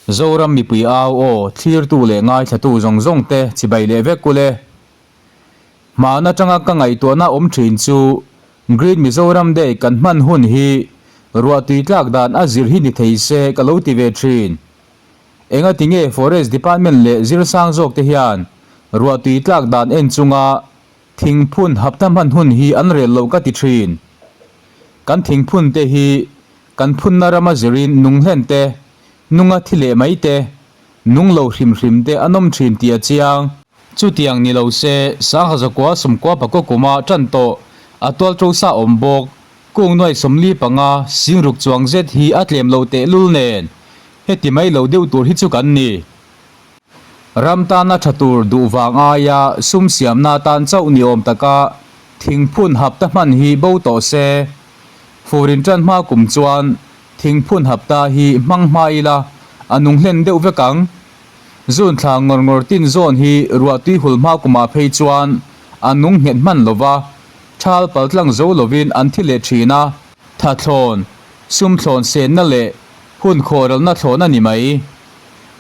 Zoram mipui au aw thlirtu leh ngaithlatu zawng zawng te chibai leh vek ule. Hmaan atanga ka ngaihtuahna awm thin chu Green Mizoram Day kan hman hun hi ruahtui tlak dan a zir hi ni thei se ka lo ti ve thin. Engati nge Forest Department leh zirsang zawk te hian ruahtui tlak dan en chunga thingphun hapta hman hun hi an rel loh ka ti thin. Kan thingphun te hi kan phunna rama zirin nung hlen te, nunga thi leh mai te, nung lo hrim hrim te an awm thin tih a chiang. Chutiang ni lo se, Sangha zakua sawmkua pakua kuma tan tawh a tual to sa awm bawk. Kung nuai 45 singruk chuang zet hi a tlem loh tehlul nen heti mai lo deuh tur hi chu kan ni. Ram tana tha tur duh vang aia sum siamna atan chauh ni awm taka thingphun hapta hman hi bo tawh se. Furin tan hma kum chuan thingphun hapta hi hmang hma ila a nung hlen deuh vek ang. Zun thla ngawr ngawr tin zawn hi ruahtui hul hma kumah phei chuan a nung nghet hman lo va, thal paltlang zo lovin an thi leh thin a. Thathlawn, sumthlawn senna leh hun khawhralna thlawn a ni mai.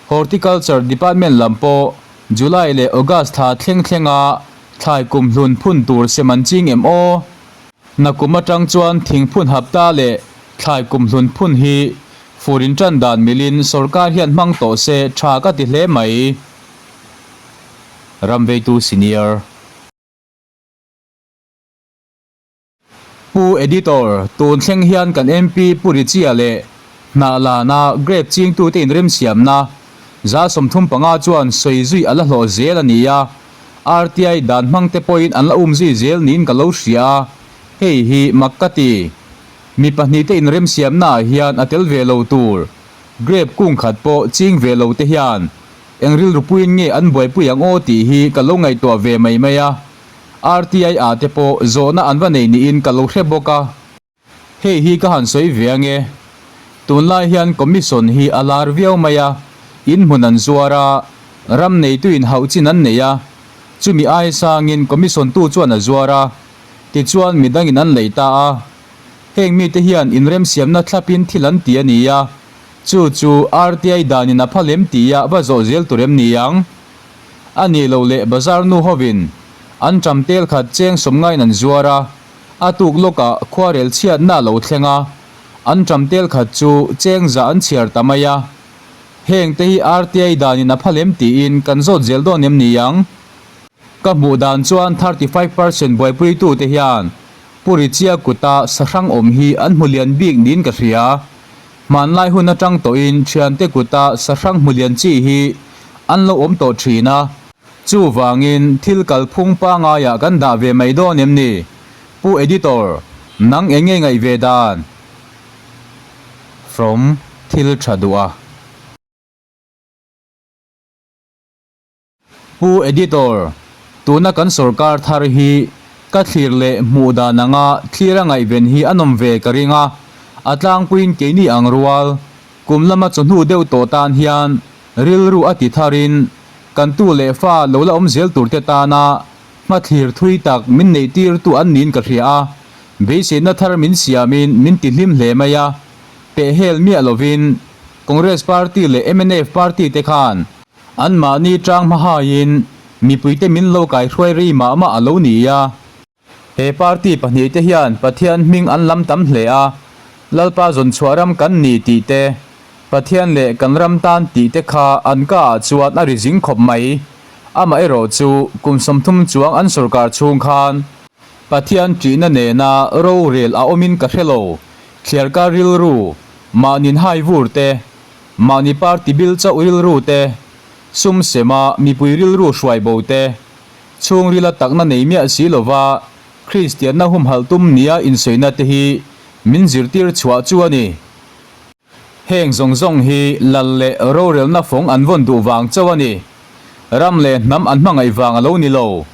Horticulture Department lam pawh July leh August thla thleng thlenga thlai kum hlun phun tur sem an ching em aw? Nakum atang chuan thingphun hapta leh thlai kum hlun phun hi fur in tan dan milin sorkar hian hmang tawh se tha ka ti hle mai. Ramveitu Senior. Pu Editor, tun thleng hian kan MP Pu Richie-a leh hnah lana grape chingtute inremsiamna 35 chuan sawi zui a la hlawh zel a ni a, RTI dan hmangte pawhin an la um zui zel niin ka lo hria a, hei hi mak ka ti. Mi pahnihte inremsiamnaah hian a tel ve lo tur grape kung khat pawh ching ve lo te hian eng rilru puiin nge an buaipui ang aw tih hi ka lo ngaihtuah ve mai mai a. RTI ah te pawh zawhna an va nei niin ka lo hre bawk a. Hei hi ka han sawi ve ange. Tunlai hian commission hi a lar viau mai a, in hmun an zuar a, ram neituin hauh chin an nei a, chumi ai sangin commission tu chuan a zuar a, tichuan midangin an lei ta a. Heng mite hian inremsiamna thlapin thil an ti a ni a, chu chu RTI danin a pha lem tia va zawh zel tur em ni ang? A nih loh leh bazar nu hovin an ṭam tel khat cheng sawm ngaiin an zuar a, a tuk lawkah khuarel chhiatna a lo thleng a, an ṭam tel khat chu cheng zah an chhiar ta mai a. Heng te hi RTI danin a pha lem tiin kan zawt zel dawn em ni ang? Ka hmuh dan chuan 35% buaipuitute hian Pu Richia kuta sahrang awm hi an hmu lian bik niin ka hria. Hmanlai hun atang tawhin thiante kuta sahrang hmu lian chi hi an lo awm tawh thin a. Chuvangin thil kalphung pangaiah kan dah ve mai dawn em ni? Pu Editor, nang eng nge ngaih ve dan? From Thil Tha Duh A. Pu Editor, tuna kan sorkar thar hi ka thlir leh hmuh dan anga thlir a ngaihven hi a nawm ve ka ring a, a tlangpuiin keini ang rual, kum lama chawhnu deuh tawh tan hian rilru a ti tharin kan tu leh fa lo la awm zel turte tana hmathlir thui tak min neihtirtu an niin ka hria a, beiseina thar min siamin min ti hlim hle mai a, pehhel miah lovin Congress Party leh mnf Party te khan Anmahni tang hmahaiin mipuite min lo kaihruai rei mah mah a lo ni a. He party pahnihte hian Pathian hming an lam tam hle a, Lalpa zawnchhuah ram kan ni tih te, Pathian leh kan ram tan tih te kha an ka ah chuan a ri zing khawp mai. Amaherawh chu kum 30 chuang an sorkar chhung khan Pathian ṭihna nena rorel a awmin ka hre lo, thliarkar rilru, mahnin hai vur te, Mahni party bil chauh rilru te, sum sema mipui rilru hruai bo te, chhungrila takna nei miah si lova Kristianna humhalh tum nia insawina te hi min zirtir chhuah chu a ni. Heng zawng zawng hi lal leh rorelna fawng an vawn duh vang chauh a ni. Ram leh hnam an hmangaih vang a lo ni lo.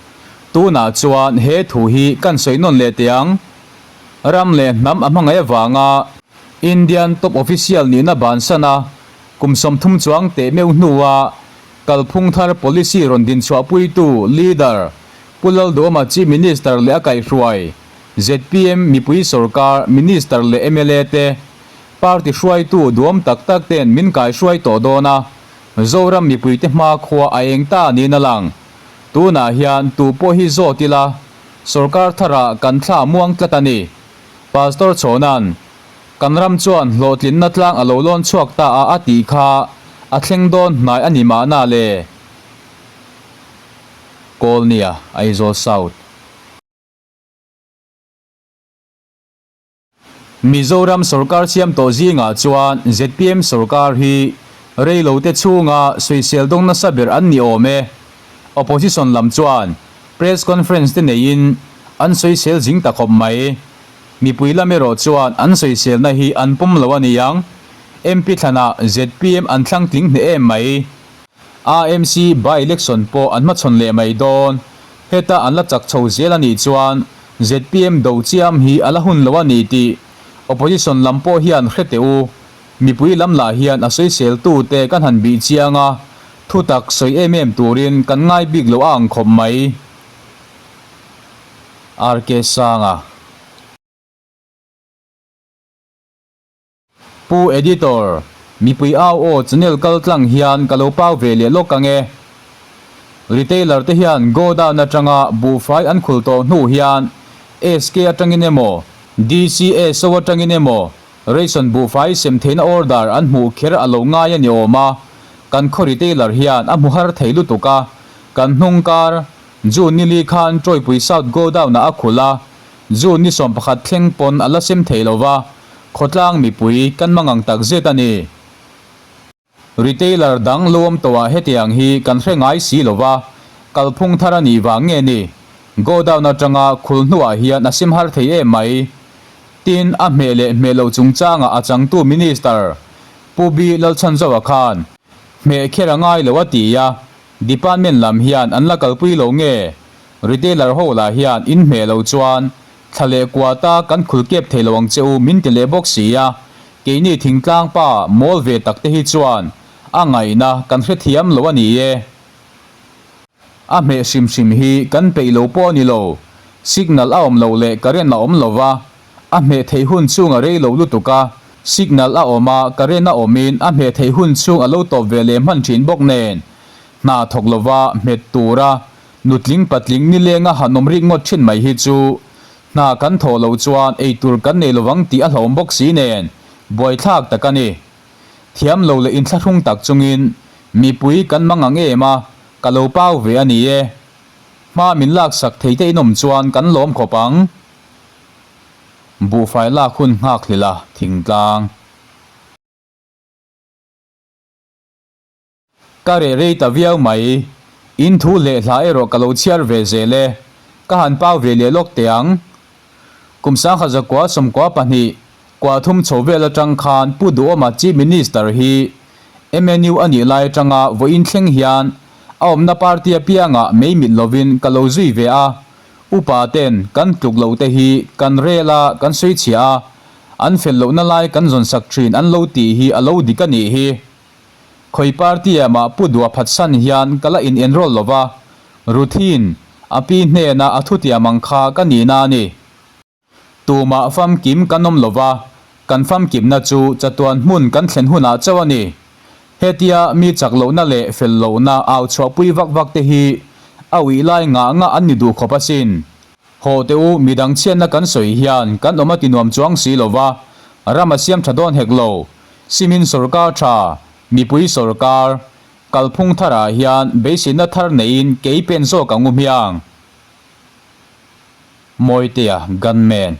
Tunah chuan he thu hi kan sawi nawn leh teh ang. Ram leh hnam a hmangaih avanga Indian top official nihna bansan a, kum 30 chuang teh meuh hnua kalphung thar policy rawn dinchhuahpuitu leader Pu Lalduhoma Chief Minister leh a kaihhruai zpm mipui sorkar Minister leh mla te. Party hruaitu duam tak tak ten min kaihruai tawh dawn a, Zoram mipuite hmakhua a eng ta niin a lang. Tunah hian tu pawh hi zawt ila, sorkar tharah kan thla muang tlat a ni. Pastor Chhawna'n, Kan ram chuan hlawhtlinna tlang a lo lawn chhuak ta a a tih kha a thleng dawn hnai a ni mahna le. Kawlnia, Aizawl South. Mizoram sorkar siam tawh zingah chuan zpm sorkar hi reilote chhunga sawisel dawng nasa ber an ni awm e. Opposition lam chuan press conference te neiin an sawisel zing ta khawp mai. Mipui lam erawh chuan an sawiselna hi an pawm lo a ni ang. MP thlanah zpm an thlang tling hneh em mai. AMC by-election pawh an hmachhawn leh mai dawn. Heta an la chak chho zel a nih chuan zpm do chiam hi a la hun lo a ni tih opposition lam pawh hian hre teh u. Mipui lam lah hian a sawisel tute kan han bih chiang a, thutak sawi em em turin kan ngai bik lo a ang khawp mai. RK Sanga. Pu Editor, mipui au aw channel kal tlang hian ka lo pau ve leh lawk ang e. Retailer te hian godown atanga buhfai an khul tawh hnu hian SK atangin emaw, DCSO atangin emaw ration buhfai sem theihna order an hmuh kher a lo ngai a ni awm a, kan khaw retailer hian a hmu har thei lutuk a, kan hnung kar June nili khan Tawipui South godown ah a khul a, June ni 11 thleng pawn a la sem thei lo va, khawtlang mipui kan mangang tak zet a ni. Retailer dang lo awm tawhah hetiang hi kan hre ngai si lo va, kalphung thar a nih vang nge ni? Godown atanga khul hnuah hian a sem har thei em mai. Tin, a hmeh leh hmeh loh chungchangah a changtu Minister Pu B Lalchhanzoa khan hmeh kher a ngai lo a ti a, Department lam hian an la kalpui lo nge? Retailer ho lah hian in hmeh lo chuan thla leh kuata kan khul kep thei lo ang che u min ti leh bawk si a, keini thingtlang pa mawl ve tak te hi chuan a ngaihna kan hrethiam lo a ni e. A hmeh hrim hrim hi kan peih lo pawh a ni lo, signal a awm loh leh current a awm lo va, a hmeh theih hun chhung a rei lo lutuk a, signal a awm a current a awmin a hmeh theih hun chhung a lo tawp ve leh hman thin bawk nen hna thawk lova hmet tura Nutling patling nilenga han awm rik ngawt thin mai hi chu hna kan thawh loh chuan eitur kan nei lovang tih a hlauhawm bawk si nen buaithlak tak a ni. Thiam lo leh inthlahrung tak chungin mipui kan mang ang em a, ka lo pau ve a ni e. Hma min laksak thei te inawm chuan kan lawm khawp ang. Buhfai lak hun nghak hlil a, thingtlang. Ka reh rei ta viau mai. In thu leh hla erawh ka lo chhiar ve zel e. Ka han pau ve leh lawk teh ang. Kum sangkhat zakua sawmkua pahnih kua thum chho vel atang khan Pu Duhawma Chief Minister hi MNU a nih lai atanga vawiin thleng hian a awmna party apiangah mei mit lovin ka lo zui ve a. Upa ten kan tluk loh te hi kan rel a, kan sawi chhia a, an fel lohna lai kan zawn sak thin an lo tih hi a lo dik a nih hi. Khawi party ah mah Pu Dua phatsan hian ka la in enroll lo va, Ruthin a pi hnena a thutiam ang kha ka nihna a ni. Tumah famkim kan awm lo va, kan famkimna chu chatuan hmun kan thlen hunah chauh a ni. Hetia mi chak lohna leh fel lohna au chhuahpui vak vak te hi a uih lai ngah ngah an ni duh khawp asin. Haw teh u, midang chhiatna kan sawi hian kan awm a ti nuam chuang si lo va, ram a siam tha dawn hek lo. Simin sorkar tha, mipui sorkar, kalphung tharah hian beiseina thar neiin kei pen zawk ang u hmiang. Mawitea Gunman.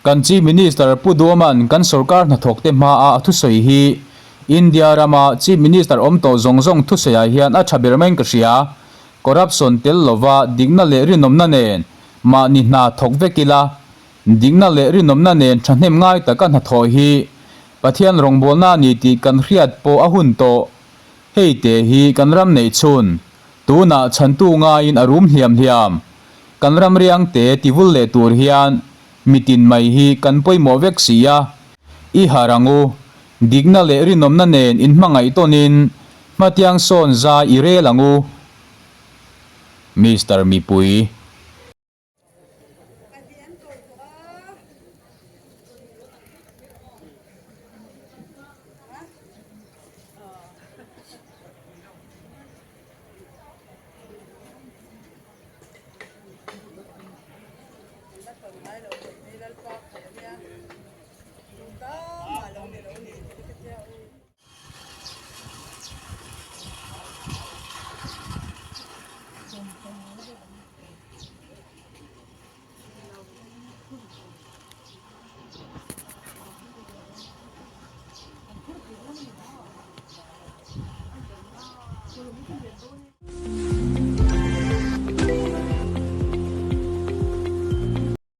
Kan Chief Minister Pu Duoman kan sorkar hnathawkte hmaa a thusawi hi India rama Chief Minister awm tawh zawng zawng thusawiah hian a tha ber maiin ka hria. Corruption tel lova dikna leh rinawmna nen mahni hna thawk vek ila, dikna leh rinawmna nen thahnem ngai taka hnathawh hi Pathian rawngbawlna a ni tih kan hriat pawh a hun tawh. Hei te hi kan ram neih chhun, tunah chhantu ngaiin a rum hliam hliam. Kan ram riang te ti vul leh tur hian mitin mai hi kan pawimawh vek si a. I harh ang u, dikna leh rinawmna nen inhmangaih tawnin hmatiang sawn zai i rel ang u. Mister Mipui. chawlh ngai lo tih hi Lalpa khaih a nia. Tun ta mah lo ni lo ni tih ka tia u.